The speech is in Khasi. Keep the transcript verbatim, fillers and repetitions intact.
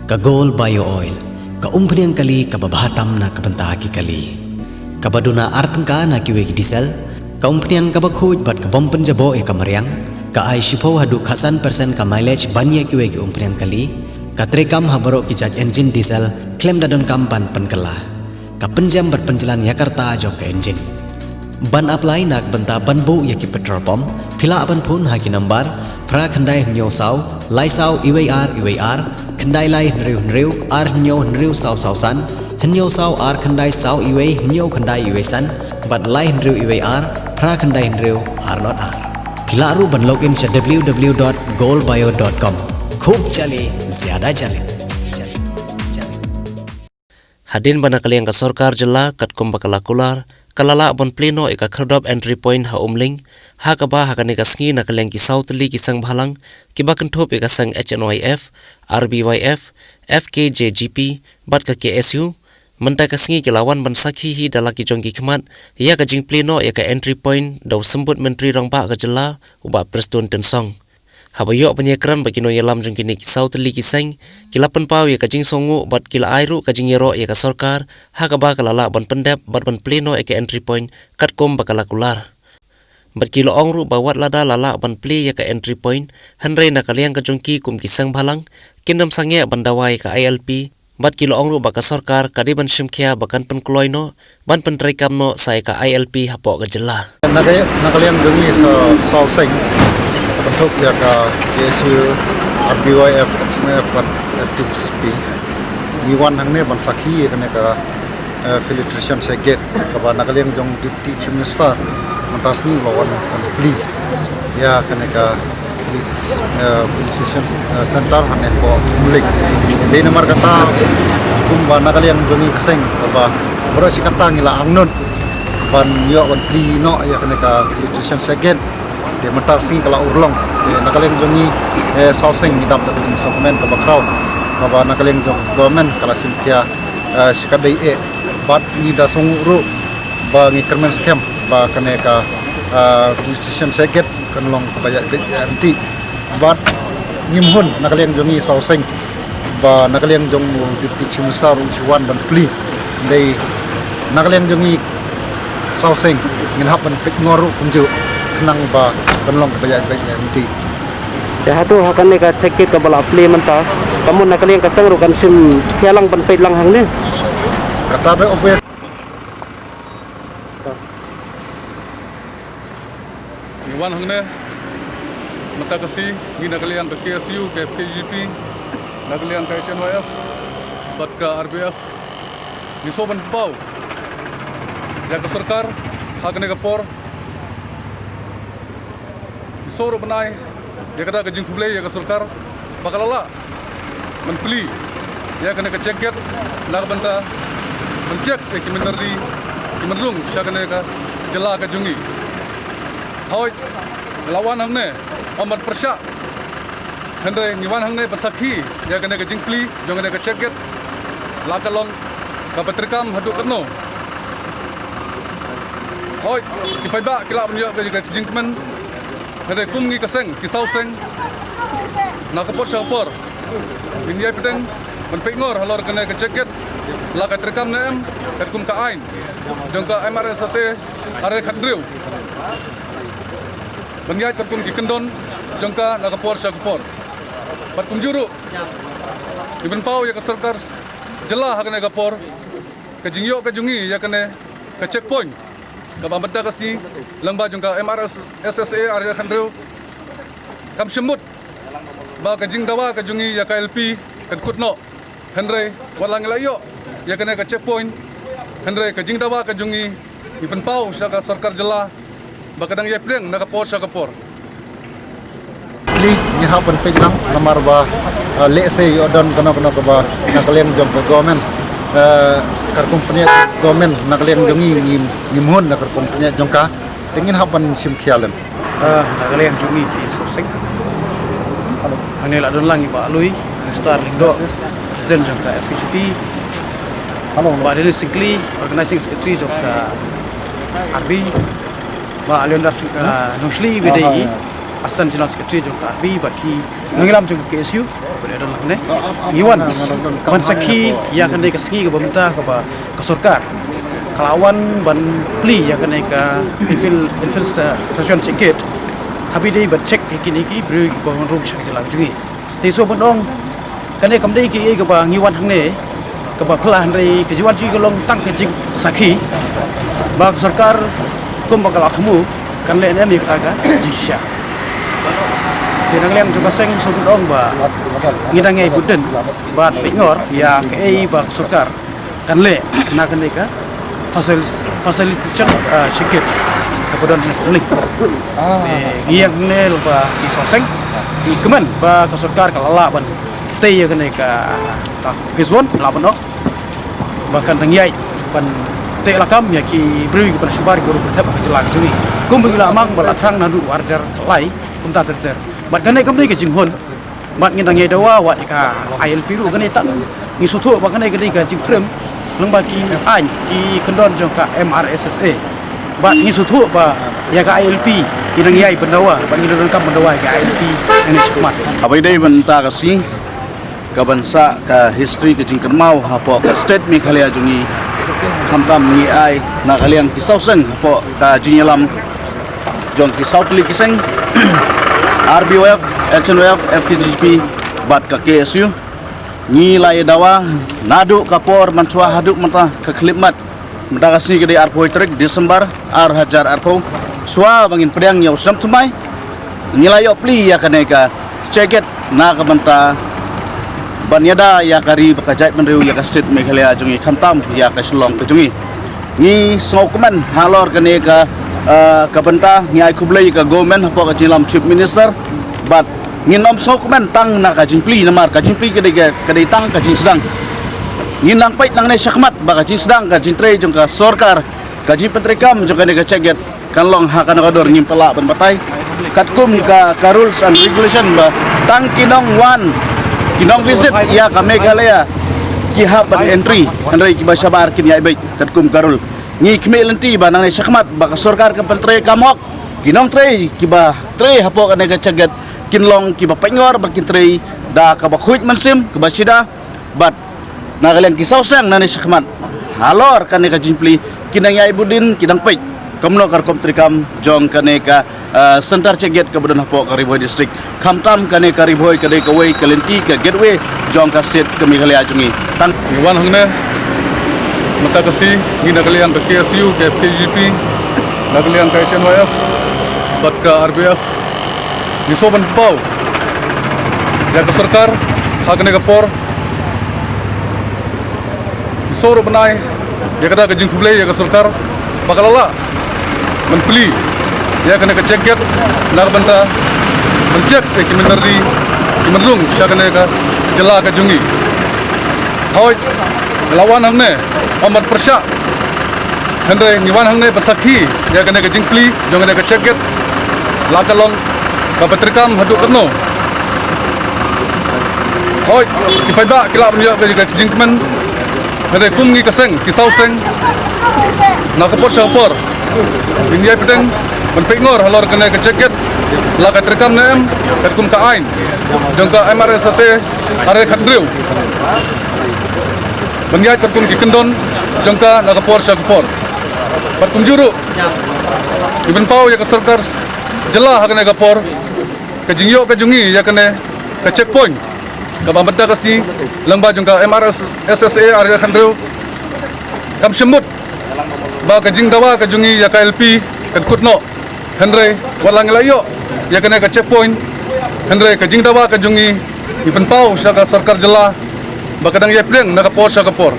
Ka Gold Bio Oil, ka umphniang kali kaba bha tam na ka bynta ki kali. Kaba duna ar tyngka na kiwei ki diesel, ka umphniang kaba khuid bad ka bym pynjaboh ïa ka mariang, ka ai shiphew haduh khatsan percent ka mileage ban ïa kiwei ki umphniang kali, ka treikam ha baroh ki jait engine diesel, khlem da donkam ban pynkylla. Ka pynjem bad pynjlan ïa ka rta jong ka engine. Ban apply na ka bynta ban buh ïa ki petrol pump, phi lah ban phone ha ki number phra khyndai hynñiew saw, lai saw iwei ar iwei ar, khyndai lai hynriew hynriew, ar hynñiew hynriew saw saw san, hynñiew saw ar khyndai saw iwei hynñiew khyndai iwei san, bad lai hynriew iwei ar, phra khyndai hynriew ar nod ar. Phi lah ruh ban log in sha w w w dot gold bio dot com. Khub jali, zyada jali. Jali. Jali. Hadien ba na ka liang ka sorkar jylla katkum ba ka la kular, ka la lah ban plie noh ïa ka khyrdop entry point ha Umling, ha kaba ha kane ka sngi na ka liang ki saw tylli ki seng bhalang, kiba kynthup ïa ka seng H N Y F, R B Y F, F K J G P, bad ka K S U, mynta ka sngi ki la wan ban sakhi hi da la ki jong ki khmat ïa ka jingplie noh ïa ka entry point da u Symbud Myntri Rangbah ka jylla, u Bah Prestone Tynsong. Haba ïoh ban ïakren bad ki nongïalam jong kine ki saw tylli ki seng, ki la pynpaw ïa ka jingsngewnguh bad ki la ai ruh ka jingïaroh ïa ka sorkar, ha kaba ka la lah ban pyndep bad ban plie noh ïa ka entry point katkum ba ka la kular. Bad ki la ong ruh ba wat lada la lah ban plie ïa ka entry point, hynrei na ka liang ka jong ki kum ki seng bhalang, kin ym sangeh ban dawa ïa ka I L P, bad ki la ong ruh ba ka sorkar ka dei ban shim khia ba kan pynkloi noh, ban pyntreikam noh sa ïa ka I L P hapoh ka jylla. Na ka, na ka liang jong ngi sa, saw seng, kynthup ïa ka K S U, R B Y F, H N Y F bad F K J G P, ngi wan hangne ban sakhi ïa kane ka, eh, filtration shed gate, kaba na ka liang jong Deputy Chief Minister mynta sngi u la wan ban plie ïa kane ka police, eh, police station, eh, center hangne ha Umling. Dei namar kata kumba na ka liang jong ngi ka seng kaba baroh shi katta ngi la angnud ban ïoh ban plie noh ïa kane ka police station shed gate. Te mynta sngi ka la urlong. Te na ka liang jong ngi, eh, saw seng ngi dap da ka jingsngewkmen kaba khraw, kaba na ka liang jong government ka la shim khia, eh, shikatdei eh. Bad ngi da sngewnguh ruh ba ngi kyrmen skhem ba kane ka, ah, police station shed gate kan long kaba ïaid beit ïaid ryntih. Bad ngim hun na ka liang jong ngi saw seng ba na ka liang jong u Deputy Chief Minister u shu wan ban plie. Dei na ka liang jong ngi saw seng ngin hap ban peit ngor ruh kumjuh khnang ba kan long kaba ïaid beit ïaid ryntih. Te hato ha kane ka check gate kaba la plie mynta, ka mut na ka liang ka seng ruh kan shim khia lang ban peit lang hangne? Kata dei obvious. Ngi wan hangne mynta ka sngi, ngi na ka liang ka K S U, ka F K J P, na ka liang ka H N Y F bad ka R B F. Ngi sngewbha ban pynpaw ïa ka sorkar ha kane ka por. Ngi sngewbha ban ai ïa kata ka jingkhublei ïa ka sorkar ba ka la lah ban plie ïa kane ka check gate na ka bynta ban check ïa ki mynder ri, ki mynder rung sha kane ka jylla ka jong ngi. Hooid, ngi la wan hangne ym ban pyrshah, hynrei ngi wan hangne ban sakhi ïa kane ka jingplie jong kane ka check gate, la ka long kaba treikam haduh katno. Hooid, ki paidbah ki lah ban ïoh ka jingkmen, hynrei kum ngi ka seng, ki saw seng, na ka por sha ka por ngin ïai pdiang ban peit ngor halor kane ka check gate, la ka treikam ne em katkum ka aiñ jong ka M R S S A ar hajar khathynriew, ban ïaid katkum ki kyndon jong ka na ka por sha ka por. Bad kumjuh ruh ngi pynpaw ïa ka sorkar jylla ha kane ka por, ka jingïoh ka jong ngi ïa kane ka checkpoint kaba mynta ka sngi lyngba jong ka M R S S A ar hajar khathynriew kam shym mut ba ka jingdawa ka jong ngi ïa ka I L P kan kut noh. Hynrei wat la ngi la ïoh ïa kane ka checkpoint, hynrei ka jingdawa ka jong ngi, ngi pynpaw sha ka sorkar jylla ba ka dang ïai pdiang na ka por sha ka por. Lei ngi hap ban peit lang namar ba, ah, lehse ïoh don kano kano kaba na ka liang jong ka government, eh, ka rukom pynïaid government na ka liang jong ngi, ngi, ngim hun na ka rukom pynïaid jong ka, te ngin hap ban shim khia lem. Ah, na ka liang jong ngi ki saw seng. Hangne la don lang i Bah Lui, Mister Lyngdoh, President jong ka F K J P. Bah Dennis Syngkli, Organizing Secretary jong ka R B. Bah Aliondar Syng-, ah, Nongshli, B D I. Assistant General Secretary jong ka R B bad ki nongïalam jong ka K S U, bad ïa don hangne. Ngi wan ban sakhi ïa kane ka sngi kaba mynta kaba ka sorkar ka la wan ban plie ïa kane ka infill, infiltration check gate. Haba dei ban check ïa kine ki briew kiba wan rung sha ka jylla ka jong ngi. Te sngewbha ban ong, kane kam dei kaei kaba ngi wan hangne kaba phylla, hynrei ka jingwan jong ngi ka long tang ka jingsakhi ba ka sorkar kumba ka la thmu kan leh ne em ïa kata ka jingshisha. Te na ka liang jong ka seng sngewbha ban ong ba ngi dang ïai bud dien bad peit ngor ïa kaei ba ka sorkar kan leh na kane ka facil-, facilitation, ah, check gate kaba don hangne. Te ngi ïeng hangne lyngba ki saw seng, ngi kmen ba ka sorkar ka la lah ban tei ïa kane ka, ka phase one, lah ban ong ba kan dang ïai ban tei lakam ïa ki briew kiba na shabar kiba rung kyrthep ha ka jylla ka jong ngi. Kumba ngi la mang ba la thrang naduh ar hajar lai kumta ter ter. Bad kane kam dei ka jinghun. Bad ngi dang ïai dawa wat ïa ka I L P ruh kane tang. Ngi sngewthuh ba kane ka dei ka jingframe lyngba ki aiñ ki kyndon jong ka M R S S A. Bad ngi sngewthuh ba ïa ka I L P ngi dang ïai ban dawa, bad ngi dang donkam ban dawa ïa ka I L P hangne shakhmat. Haba dei ban ta ka sngi kaban sah ka history ka jingkynmaw hapoh ka state Meghalaya jong ngi, khamtam ngi ai na ka liang ki saw seng hapoh ka jingïalam jong ki saw tylli ki seng, R B Y F, H N Y F, F K J G P bad ka K S U. Ngi la ïa dawa naduh ka por mynshuwa haduh mynta ka khyllipmat. Mynta ka sngi ka dei arphew tarik December ar hajar arphew. Shuwa ba ngin pdiang ïa u snem thymmai, ngi la ïoh plie ïa kane ka check gate na ka bynta ban ïada ïa ka ri bad ka jaitbynriew, ïa ka state Meghalaya jong ngi, khamtam ïa ka Shillong ka jong ngi. Ngi sngewkmen halor kane ka, eh, ka bynta, ngi ai khublei ïa ka government hapoh ka jingïalam Chief Minister. Bad ngin ym sngewkmen tang na ka jingplie, namar ka jingplie ka dei ka, ka dei tang ka jingsdang. Ngin nang peit nangne shakhmat ba ka jingsdang, ka jingtrei jong ka sorkar, ka jingpyntreikam jong kane ka check gate kan long ha kano ka dur ngim pat lah ban batai. Katkum ka, ka rules and regulation ba tang ki nongwan, ki nong visit ïa ka Meghalaya ki hap ban entry, hynrei kiba shabar kin ïaid beit katkum ka rule. Ngi khmih lynti ba nangne shakhmat ba ka sorkar kan pyntreikam hok ki nongtrei kiba trei hapoh kane ka check gate, kin long kiba peit ngor bad kin trei da kaba khuid mynsiem, kaba shida. Bad na ka liang ki saw seng nangne shakhmat, halor kane ka jingplie, ki dang ïai bud dien, ki dang peit kumno ka rukom treikam jong kane ka, eh, center check gate kaba don hapoh ka Ri Bhoi District. Khamtam kane ka Ri Bhoi ka dei kawei ka lynti, ka gateway jong ka state ka Meghalaya jong ngi. Tang ngi wan hangne mynta ka sngi, ngi na ka liang ka K S U, ka F K J P, na ka liang ka H N Y F bad ka R B F, ngi sngewbha ban pynpaw ïa ka sorkar ha kane ka por. Ngi sngewbha ruh ban ai ïa kata ka jingkhublei ïa ka sorkar ba ka la lah ban plie ïa kane ka check gate na ka bynta ban check ïa ki mynder ri, ki mynder rung sha kane ka jylla ka jong ngi. Hooid, ngi la wan hangne ym ban pyrshah, hynrei ngi wan hangne ban sakhi ïa kane ka jingplie jong kane ka check gate, la ka long kaba treikam haduh katno. Hooid, ki paidbah ki lah ban ïoh ka jingkmen, hynrei kum ngi ka seng, ki saw seng, na ka por sha ka por ngin ïai pdiang ban peit ngor halor kane ka check gate, la ka treikam ne em katkum ka aiñ jong ka M R S S A ar hajar khathynriew, ban ïaid katkum ki kyndon jong ka na ka por sha ka por. Bad kumjuh ruh ngi pynpaw ïa ka sorkar jylla ha kane ka por, ka jingïoh ka jong ngi ïa kane ka checkpoint kaba mynta ka sngi lyngba jong ka M R S S A ar hajar khathynriew, kam shym mut ba ka jingdawa ka jong ngi ïa ka I L P kan kut noh. Hynrei wat la ngi la ïoh ïa kane ka checkpoint, hynrei ka jingdawa ka jong ngi, ngi pynpaw sha ka sorkar jylla ba ka dang ïai pdiang na ka por sha ka por.